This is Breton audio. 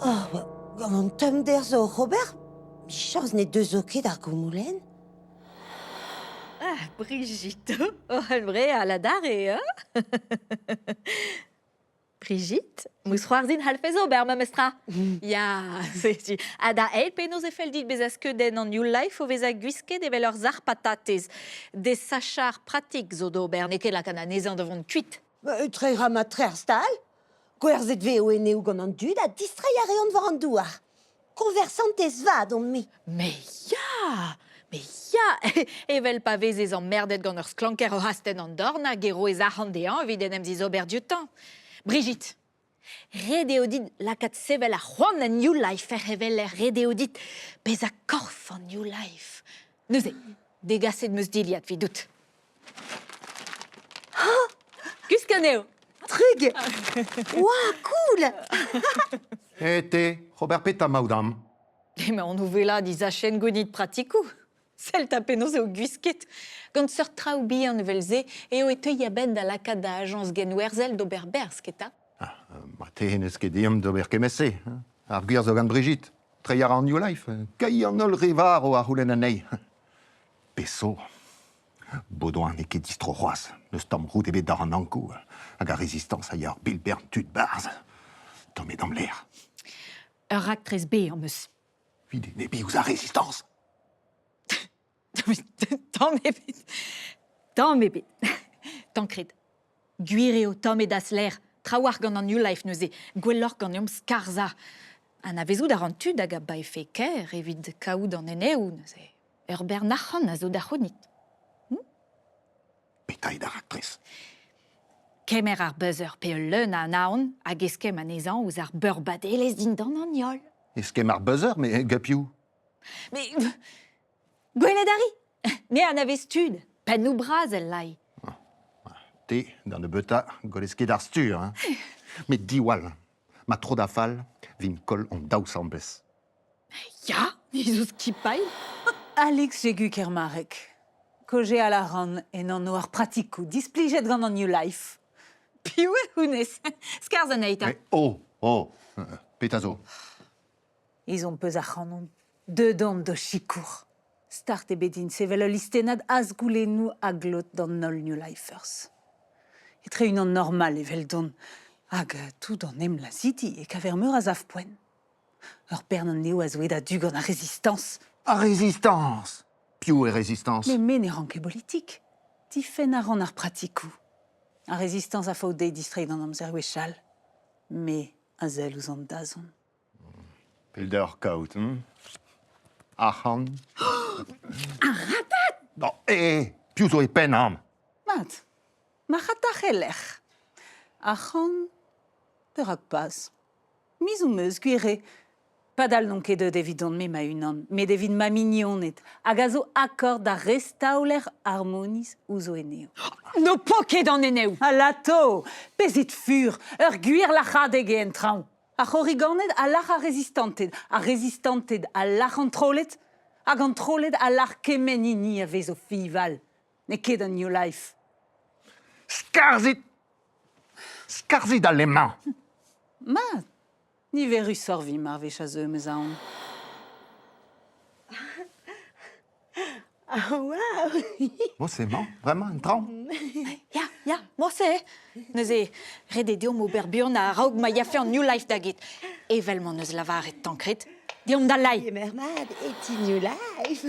Oh, gant an tommder zo oc'h ober, 'michañs ne deuzo ket ar goumoulenn. Ah, Brigitte, oc'h hunvreal adarre, hein? Brigitte, mousc'hoarzhin c'hallfes ober memestra. Ya, setu. Ha da eil penaos e fell dit bezañ skeudenn an New Life o vezañ gwisket evel ur sac'h patatez. Desachañ ar pratik zo d'ober, n'eo ket lakaat anezhañ da vont kuit. Treiñ 'ra mat-tre ar stal. Gwerzhet 'vez o eneoù gant an dud ha distreiñ a reont war an douar. Koñversantez vat on-me. Mais ya Mais ya Evel pa vezez emmerdet gant ur sklanker oc'h astenn an dorn hag e roez arc'hant dezhañ evit en em zizober dioutañ. Brigitte, ret eo dit lakaat sevel ar c'hoant en New Life er c'heveler. Ret eo dit bezañ korf an New Life. Neuze, degaset 'm eus dilhad 'vidout. Gwisket anezho. Trug Oa, cool Eh te, Robert petra 'maout am? Emaon o wellaat he zachenn gounid pratikoù. Sell 'ta penaos eo gwisket. Gant seurt traoù bihan evel-se eo e teui a-benn da lakaat da ajañs genwerzhel d'ober berzh, keta? Ah, marteze n'eus ket ezhomm d'ober kement-se. Hein. Ar gwir zo gant Brigitte. Treiñ a ra an New Life. Kailh an holl re varv a c'houlenn anezhi. Peseurt? Baudouin n'eo ket distro c'hoazh. N'eus tamm roud ebet d'ar an Ankou hag ar Rezistañs a ya ur bilbern tud 'barzh. Tommet d'am lec'h. Ur raktres B am eus. Evit enebiñ ouzh ar Rezistañs. Tamm ebet. Tamm ebet. Tankred. Gwir eo, tamm eo da'z lec'h. Trawalc'h gant an New Life neuze. Gwelloc'h ganeomp skarzhañ. Anavezout a ran tud hag a baefe ker evit kaout an eneoù neuze. Ur bern arc'hant a zo da c'hounit. Petra eo da raktres? Kemer ar buzzer pe ul leun a anaon hag eskemm anezhañ ouzh ar beurbadelezh dindan an heol. Eskemm ar buzzer, mais gant piv? Mais gwelet a ri! Me anavez tud, pennoù bras el lai. Te, da nebeutañ, gwelez ket ar stur, hein? Met diwall, ma tro da fall, vin koll hon daou asambles. Ya, ni zo skipailh. Alex Jegu Kermarek. Kaozeal a ran en anv ar pratikoù displijet gant an New Life. Piv eo hounnezh? Skarzh anezhi 'ta. Oh, oh, petra zo? Ezhomm 'peus ac'hanon. Deuet on d'ho sikour. Start eo bet din sevel ul listennad azgoulennoù a glot d'an holl New Lifers. Etre unan normal eveldon hag tout an emlazhidi e kaver meur a sav-poent. Ur bern anezho a zo aet a-du gant ar Rezistañs. Ar Rezistañs! Piv eo Rezistañs? Mais me ne ran ket politik. Difenn a ran ar pratikoù. Ar Rezistañs a faot dezhi distreiñ d'an amzer gwechall. Me a sell ouzh an dazont. Pellder kaout, hein? Arc'hant. Arabat! Non, eh, piv zo e penn am? Mat, marc'hata c'heller. Arc'hant, perak pas? Miz 'm eus, gwir eo. Padal n'on ket deuet evidon-me ma-unan, met evit ma mignoned, hag a zo akord da restaoler harmoniz ouzh o eneoù. N'ho po ket an eneoù! Alato! Bezit fur, ur gwir lac'hadeg eo en traoñ. Ar c'horriganed a lac'h ar rezistanted, ar rezistanted a lac'h an trolled, hag an trolled a lac'h kement hini a vez o fiñval. N'eo ket an New Life. Skarzhit! Skarzhit al lemañ! Mat, niverusoc'h 'vimp ar wech a zeu, 'm eus aon. Ah, waouh Morse emañ, bremañ, en traoñ. Ya, ya, morse. Neuze, ret eo deomp ober buan a-raok ma yafe an New Life da get. Evel m'hon eus lavaret Tancred, deomp da lai. Degemer mat e ti New Life.